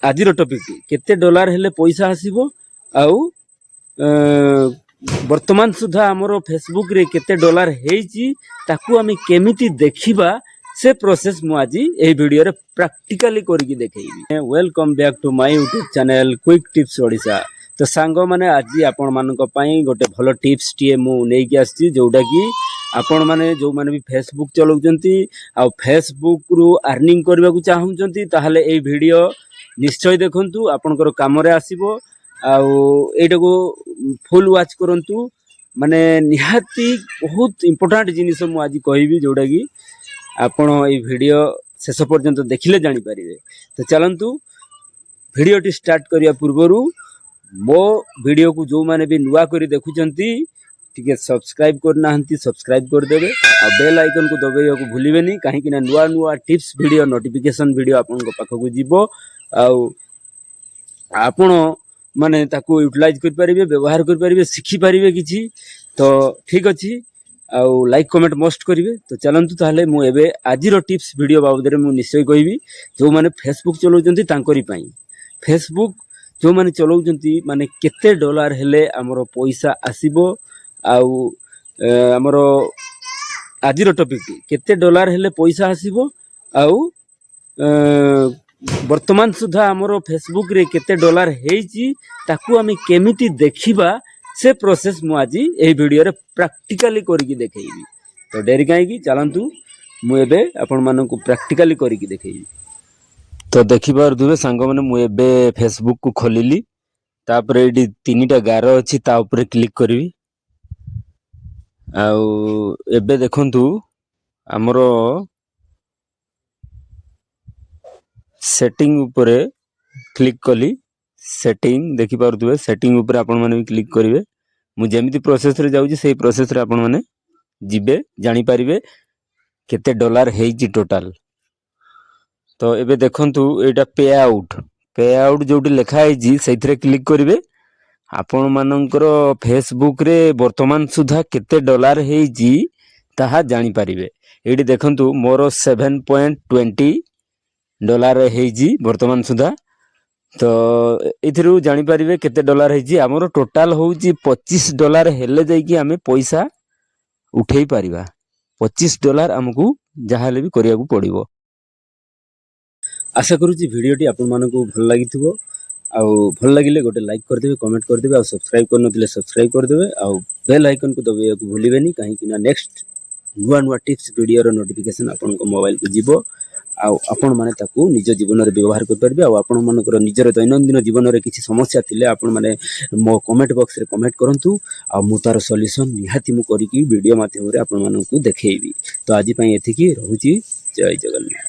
ଆଜିର ଟପିକ୍, କେତେ ଡଲାର ହେଲେ ପଇସା ଆସିବ ଆଉ ବର୍ତ୍ତମାନ ସୁଦ୍ଧା ଆମର ଫେସବୁକରେ କେତେ ଡଲାର ହେଇଛି, ତାକୁ ଆମେ କେମିତି ଦେଖିବା, ସେ ପ୍ରୋସେସ୍ ମୁଁ ଆଜି ଏହି ଭିଡ଼ିଓରେ ପ୍ରାକ୍ଟିକାଲି କରିକି ଦେଖେଇବି। Welcome back to my YouTube channel Quick Tips Odisha. ତ ସାଙ୍ଗମାନେ, ଆଜି ଆପଣମାନଙ୍କ ପାଇଁ ଗୋଟେ ଭଲ ଟିପ୍ସଟିଏ ମୁଁ ନେଇକି ଆସିଛି, ଯେଉଁଟାକି ଆପଣମାନେ ଯେଉଁମାନେ ବି ଫେସବୁକ୍ ଚଲାଉଛନ୍ତି ଆଉ ଫେସବୁକ୍ରୁ ଆର୍ନିଂ କରିବାକୁ ଚାହୁଁଛନ୍ତି, ତାହେଲେ ଏଇ ଭିଡ଼ିଓ ନିଶ୍ଚୟ ଦେଖନ୍ତୁ, ଆପଣଙ୍କର କାମରେ ଆସିବ। ଆଉ ଏଇଟାକୁ ଫୁଲ୍ ୱାଚ୍ କରନ୍ତୁ। ମାନେ ନିହାତି ବହୁତ ଇମ୍ପୋର୍ଟାଣ୍ଟ ଜିନିଷ ମୁଁ ଆଜି କହିବି, ଯେଉଁଟାକି ଆପଣ ଏଇ ଭିଡ଼ିଓ ଶେଷ ପର୍ଯ୍ୟନ୍ତ ଦେଖିଲେ ଜାଣିପାରିବେ। ତ ଚାଲନ୍ତୁ, ଭିଡ଼ିଓଟି ଷ୍ଟାର୍ଟ କରିବା ପୂର୍ବରୁ ମୋ ଭିଡ଼ିଓକୁ ଯେଉଁମାନେ ବି ନୂଆ କରି ଦେଖୁଛନ୍ତି, ଟିକେ ସବସ୍କ୍ରାଇବ୍ କରିନାହାନ୍ତି, ସବସ୍କ୍ରାଇବ୍ କରିଦେବେ ଆଉ ବେଲ୍ ଆଇକନ୍କୁ ଦବାଇବାକୁ ଭୁଲିବେନି, କାହିଁକି ନା ନୂଆ ନୂଆ ଟିପ୍ସ ଭିଡ଼ିଓ, ନୋଟିଫିକେସନ୍ ଭିଡ଼ିଓ ଆପଣଙ୍କ ପାଖକୁ ଯିବ ଆଉ ଆପଣ ମାନେ ତାକୁ ୟୁଟିଲାଇଜ୍ କରିପାରିବେ, ବ୍ୟବହାର କରିପାରିବେ, ଶିଖିପାରିବେ କିଛି। ତ ଠିକ୍ ଅଛି, ଆଉ ଲାଇକ୍, କମେଣ୍ଟ ମଷ୍ଟ କରିବେ। ତ ଚାଲନ୍ତୁ ତାହେଲେ, ମୁଁ ଏବେ ଆଜିର ଟିପ୍ସ ଭିଡ଼ିଓ ବାବଦରେ ମୁଁ ନିଶ୍ଚୟ କହିବି। ଯେଉଁମାନେ ଫେସବୁକ୍ ଚଲାଉଛନ୍ତି ତାଙ୍କରି ପାଇଁ, ଫେସବୁକ୍ ଯେଉଁମାନେ ଚଲାଉଛନ୍ତି, ମାନେ କେତେ ଡଲାର ହେଲେ ଆମର ପଇସା ଆସିବ ଆଉ ଆମର ଆଜିର ଟପିକ୍, କେତେ ଡଲାର ହେଲେ ପଇସା ଆସିବ ଆଉ ବର୍ତ୍ତମାନ ସୁଦ୍ଧା ଆମର ଫେସବୁକରେ କେତେ ଡଲାର ହେଇଛି, ତାକୁ ଆମେ କେମିତି ଦେଖିବା, ସେ ପ୍ରୋସେସ୍ ମୁଁ ଆଜି ଏହି ଭିଡ଼ିଓରେ ପ୍ରାକ୍ଟିକାଲି କରିକି ଦେଖେଇବି। ତ ଡେରି କାହିଁକି, ଚାଲନ୍ତୁ, ମୁଁ ଏବେ ଆପଣମାନଙ୍କୁ ପ୍ରାକ୍ଟିକାଲି କରିକି ଦେଖେଇବି। ତ ଦେଖିପାରୁଥିବେ ସାଙ୍ଗମାନେ, ମୁଁ ଏବେ ଫେସବୁକକୁ ଖୋଲିଲି। ତାପରେ ଏଇଠି ତିନିଟା ଗାର ଅଛି, ତା ଉପରେ କ୍ଲିକ୍ କରିବି। ଆଉ ଏବେ ଦେଖନ୍ତୁ, ଆମର ସେଟିଂ ଉପରେ କ୍ଲିକ୍ କଲି। ସେଟିଂ ଦେଖିପାରୁଥିବେ, ସେଟିଂ ଉପରେ ଆପଣମାନେ ବି କ୍ଲିକ୍ କରିବେ। ମୁଁ ଯେମିତି ପ୍ରୋସେସରେ ଯାଉଛି, ସେଇ ପ୍ରୋସେସରେ ଆପଣମାନେ ଯିବେ, ଜାଣିପାରିବେ କେତେ ଡଲାର ହେଇଛି ଟୋଟାଲ। ତ ଏବେ ଦେଖନ୍ତୁ, ଏଇଟା ପେ ଆଉଟ୍। ପେ ଆଉଟ୍ ଯେଉଁଠି ଲେଖା ହେଇଛି, ସେଇଥିରେ କ୍ଲିକ୍ କରିବେ। ଆପଣମାନଙ୍କର ଫେସବୁକରେ ବର୍ତ୍ତମାନ ସୁଦ୍ଧା କେତେ ଡଲାର ହେଇଛି, ତାହା ଜାଣିପାରିବେ। ଏଇଠି ଦେଖନ୍ତୁ, ମୋର 7.20 ଡଲାର ହେଇଛି ବର୍ତ୍ତମାନ ସୁଦ୍ଧା। ତ ଏଥିରୁ ଜାଣିପାରିବେ କେତେ ଡଲାର ହେଇଛି। ଆମର ଟୋଟାଲ ହେଉଛି 25 ଡଲାର ହେଲେ ଯାଇକି ଆମେ ପଇସା ଉଠେଇ ପାରିବା। 25 ଡଲାର ଆମକୁ ଯାହାହେଲେ ବି କରିବାକୁ ପଡ଼ିବ। ଆଶା କରୁଛି ଭିଡ଼ିଓଟି ଆପଣମାନଙ୍କୁ ଭଲ ଲାଗିଥିବ। ଆଉ ଭଲ ଲାଗିଲେ ଗୋଟେ ଲାଇକ୍ କରିଦେବେ, କମେଣ୍ଟ କରିଦେବେ ଆଉ ସବସ୍କ୍ରାଇବ୍ କରିନଥିଲେ ସବସ୍କ୍ରାଇବ୍ କରିଦେବେ ଆଉ ବେଲ୍ ଆଇକନ୍କୁ ଦବାଇବାକୁ ଭୁଲିବେନି, କାହିଁକି ନା ନେକ୍ସଟ ନୂଆ ନୂଆ ଟିପ୍ସ ଭିଡ଼ିଓର ନୋଟିଫିକେସନ୍ ଆପଣଙ୍କ ମୋବାଇଲକୁ ଯିବ ଆଉ ଆପଣମାନେ ତାକୁ ନିଜ ଜୀବନରେ ବ୍ୟବହାର କରିପାରିବେ। ଆଉ ଆପଣମାନଙ୍କର ନିଜର ଦୈନନ୍ଦିନ ଜୀବନରେ କିଛି ସମସ୍ୟା ଥିଲେ ଆପଣମାନେ ମୋ କମେଣ୍ଟ ବକ୍ସରେ କମେଣ୍ଟ କରନ୍ତୁ ଆଉ ମୁଁ ତାର ସଲ୍ୟୁସନ୍ ନିହାତି ମୁଁ କରିକି ଭିଡ଼ିଓ ମାଧ୍ୟମରେ ଆପଣମାନଙ୍କୁ ଦେଖେଇବି। ତ ଆଜି ପାଇଁ ଏତିକି ରହୁଛି। ଜୟ ଜଗନ୍ନାଥ।